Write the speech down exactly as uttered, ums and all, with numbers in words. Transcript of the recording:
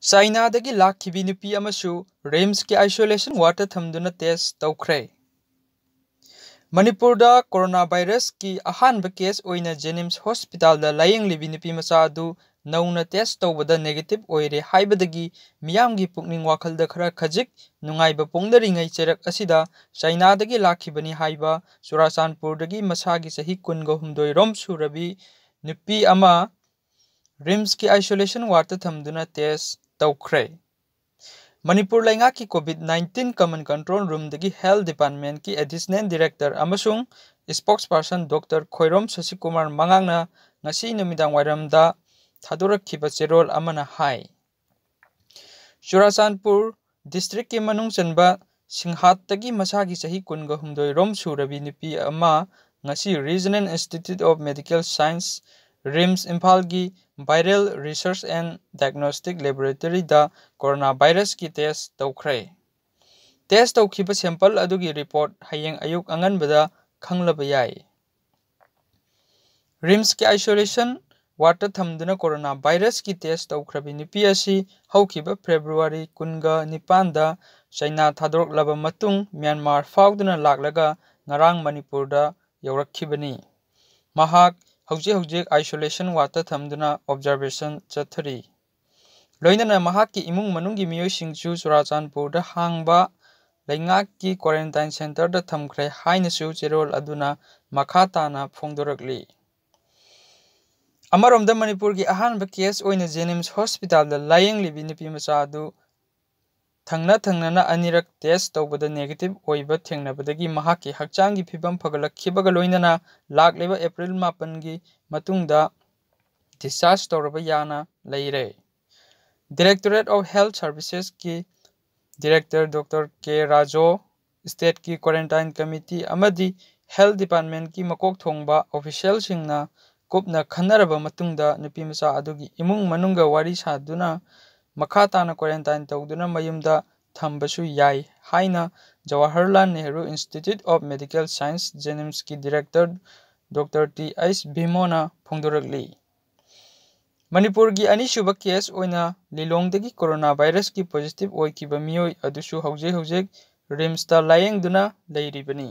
ꯆꯥꯏꯅꯥꯗꯒꯤ ꯂꯥꯛꯈꯤꯕꯤ ꯅꯨꯄꯤ ꯑꯃꯁꯨ ꯔꯤꯝꯁꯀꯤ isolation wardꯇ ꯊꯝꯗꯨꯅ test ꯇꯧꯈ꯭ꯔꯦ꯫ ꯃꯅꯤꯄꯨꯔꯗ ꯀꯣꯔꯣꯅꯥ ꯚꯥꯏꯔꯁꯀꯤ ꯑꯍꯥꯟꯕ case ꯑꯣꯏꯅ ꯖꯦꯅꯤꯝꯁ ꯍꯣꯁꯄꯤꯇꯥꯜꯗ ꯂꯥꯌꯦꯡꯂꯤꯕꯤ ꯅꯨꯄꯤ ꯃꯆꯥ ꯑꯗꯨ ꯅꯧꯅ test ꯇꯧꯕꯗ negative ꯑꯣꯏꯔꯦ ꯍꯥꯏꯕꯗꯒꯤ ꯃꯤꯌꯥꯝꯒꯤ ꯄꯨꯛꯅꯤꯡ ꯋꯥꯈꯜꯗ ꯈꯔ ꯈꯖꯤꯛ ꯅꯨꯡꯉꯥꯏꯕ ꯄꯣꯡꯗꯔꯤꯉꯩ ꯆꯩꯔꯛ ꯑꯁꯤꯗ ꯆꯥꯏꯅꯥꯗꯒꯤ ꯂꯥꯛꯈꯤꯕꯅꯤ ꯍꯥꯏꯕ ꯆꯨꯔꯥꯆꯥꯟꯄꯨꯔꯗꯒꯤ ꯃꯁꯥꯒꯤ ꯆꯍꯤ ꯀꯨꯟꯒ ꯍꯨꯝꯗꯣꯏ ꯔꯣꯝ ꯁꯨꯔꯕꯤ ꯅꯨꯄꯤ ꯑꯃ ꯔꯤꯝꯁꯀꯤ isolation wardꯇ ꯊꯝꯗꯨꯅ test ꯇꯧꯈ꯭ꯔꯦ꯫ ꯃꯅꯤꯄꯨꯔ ꯂꯩꯉꯥꯛꯀꯤ COVID nineteen common control roomꯗꯒꯤ health departmentꯀꯤ additional director ꯑꯃꯁꯨꯡ spokesperson ꯗꯣꯛꯇꯔ ꯈꯣꯏꯔꯣꯝ ꯁꯁꯤꯀꯨꯃꯥꯔ ꯃꯉꯥꯡꯅ ꯉꯁꯤ ꯅꯨꯃꯤꯗꯥꯡ ꯋꯥꯏꯔꯝꯗ ꯊꯥꯗꯣꯔꯛꯈꯤꯕ ꯆꯦꯔꯣꯜ ꯑꯃꯅ ꯍꯥꯏ꯫ ꯆꯨꯔꯥꯆꯥꯟꯄꯨꯔ districtꯀꯤ ꯃꯅꯨꯡ ꯆꯟꯕ ꯁꯤꯡꯍꯥꯠꯇꯒꯤ ꯃꯁꯥꯒꯤ ꯆꯍꯤ ꯀꯨꯟꯒ ꯍꯨꯝꯗꯣꯏ ꯔꯣꯝ ꯁꯨꯔꯕꯤ ꯅꯨꯄꯤ ꯑꯃ ꯉꯁꯤ Regional Institute of Medical Science, RIMS ꯏꯝꯐꯥꯜꯒꯤ Viral Research and Diagnostic Laboratoryꯗ ꯀꯣꯔꯣꯅꯥ ꯚꯥꯏꯔꯁꯀꯤ test ꯇꯧꯈ꯭ꯔꯦ꯫ Test ꯇꯧꯈꯤꯕ sample ꯑꯗꯨꯒꯤ report ꯍꯌꯦꯡ ꯑꯌꯨꯛ ꯑꯉꯟꯕꯗ ꯈꯪꯂꯕ ꯌꯥꯏ꯫ ꯔꯤꯝꯁꯀꯤ isolation wardꯇ ꯊꯝꯗꯨꯅ ꯀꯣꯔꯣꯅꯥ ꯚꯥꯏꯔꯁꯀꯤ test ꯇꯧꯈ꯭ꯔꯕꯤ ꯅꯨꯄꯤ ꯑꯁꯤ ꯍꯧꯈꯤꯕ ꯐꯦꯕ꯭ꯔꯨꯋꯥꯔꯤ ꯀꯨꯟꯒ ꯅꯤꯄꯥꯟꯗ ꯆꯥꯏꯅꯥ ꯊꯥꯗꯣꯔꯛꯂꯕ ꯃꯇꯨꯡ ꯃ꯭ꯌꯥꯟꯃꯥꯔ ꯐꯥꯎꯗꯨꯅ ꯂꯥꯛꯂꯒ ꯉꯔꯥꯡ ꯃꯅꯤꯄꯨꯔꯗ ꯌꯧꯔꯛꯈꯤꯕꯅꯤ꯫ ꯃꯍꯥꯛ ꯍꯧꯖꯤꯛ ꯍꯧꯖꯤꯛ isolation wardꯇ ꯊꯝꯗꯨꯅ observation ꯆꯠꯊꯔꯤ꯫ ꯂꯣꯏꯅꯅ ꯃꯍꯥꯛꯀꯤ ꯏꯃꯨꯡ ꯃꯅꯨꯡꯒꯤ ꯃꯤꯑꯣꯏꯁꯤꯡꯁꯨ ꯆꯨꯔꯥꯆꯥꯟꯄꯨꯔꯗ ꯍꯥꯡꯕ ꯂꯩꯉꯥꯛꯀꯤ quarantine centreꯗ ꯊꯝꯈ꯭ꯔꯦ ꯍꯥꯏꯅꯁꯨ ꯆꯦꯔꯣꯜ ꯑꯗꯨꯅ ꯃꯈꯥ ꯇꯥꯅ ꯐꯣꯡꯗꯣꯔꯛꯂꯤ꯫ ꯑꯃꯔꯣꯝꯗ ꯃꯅꯤꯄꯨꯔꯒꯤ ꯑꯍꯥꯟꯕ case ꯑꯣꯏꯅ ꯖꯦꯅꯤꯝꯁ ꯍꯣꯁꯄꯤꯇꯥꯜꯗ ꯂꯥꯌꯦꯡꯂꯤꯕꯤ ꯅꯨꯄꯤ ꯃꯆꯥ ꯑꯗꯨ ꯊꯪꯅ ꯊꯪꯅꯅ ꯑꯅꯤꯔꯛ test ꯇꯧꯕꯗ negative ꯑꯣꯏꯕ ꯊꯦꯡꯅꯕꯗꯒꯤ ꯃꯍꯥꯛꯀꯤ ꯍꯛꯆꯥꯡꯒꯤ ꯐꯤꯕꯝ ꯐꯒꯠꯂꯛꯈꯤꯕꯒ ꯂꯣꯏꯅꯅ ꯂꯥꯛꯂꯤꯕ ꯑꯦꯄ꯭ꯔꯤꯜ ꯃꯥꯄꯟꯒꯤ ꯃꯇꯨꯡꯗ discharge ꯇꯧꯔꯕ ꯌꯥꯅ ꯂꯩꯔꯦ꯫ Directorate of Health Servicesꯀꯤ director ꯗꯣꯛꯇꯔ ꯀꯦ ꯔꯥꯖꯣ, stateꯀꯤ quarantine committee ꯑꯃꯗꯤ health departmentꯀꯤ ꯃꯀꯣꯛ ꯊꯣꯡꯕ officialꯁꯤꯡꯅ ꯀꯨꯞꯅ ꯈꯟꯅꯔꯕ ꯃꯇꯨꯡꯗ ꯅꯨꯄꯤ ꯃꯆꯥ ꯑꯗꯨꯒꯤ ꯏꯃꯨꯡ ꯃꯅꯨꯡꯒ ꯋꯥꯔꯤ ꯁꯥꯗꯨꯅ ꯃꯈꯥ ꯇꯥꯅ quarantine ꯇꯧꯗꯨꯅ ꯃꯌꯨꯝꯗ ꯊꯝꯕꯁꯨ ꯌꯥꯏ ꯍꯥꯏꯅ Jawaharlal Nehru Institute of Medical Science, ꯖꯦꯅꯤꯝꯁꯀꯤ director ꯗꯣꯛꯇꯔ ꯇꯤ ꯑꯩꯆ ꯚꯤꯃꯣꯅ ꯐꯣꯡꯗꯣꯔꯛꯂꯤ꯫ ꯃꯅꯤꯄꯨꯔꯒꯤ ꯑꯅꯤꯁꯨꯕ ꯀꯦꯁ ꯑꯣꯏꯅ ꯂꯤꯂꯣꯡꯗꯒꯤ ꯀꯣꯔꯣꯅꯥ ꯚꯥꯏꯔꯁꯀꯤ ꯄꯣꯖꯤꯇꯤꯚ ꯑꯣꯏꯈꯤꯕ ꯃꯤꯑꯣꯏ ꯑꯗꯨꯁꯨ ꯍꯧꯖꯤꯛ ꯍꯧꯖꯤꯛ ꯔꯤꯝꯁꯇ ꯂꯥꯌꯦꯡꯗꯨꯅ ꯂꯩꯔꯤꯕꯅꯤ꯫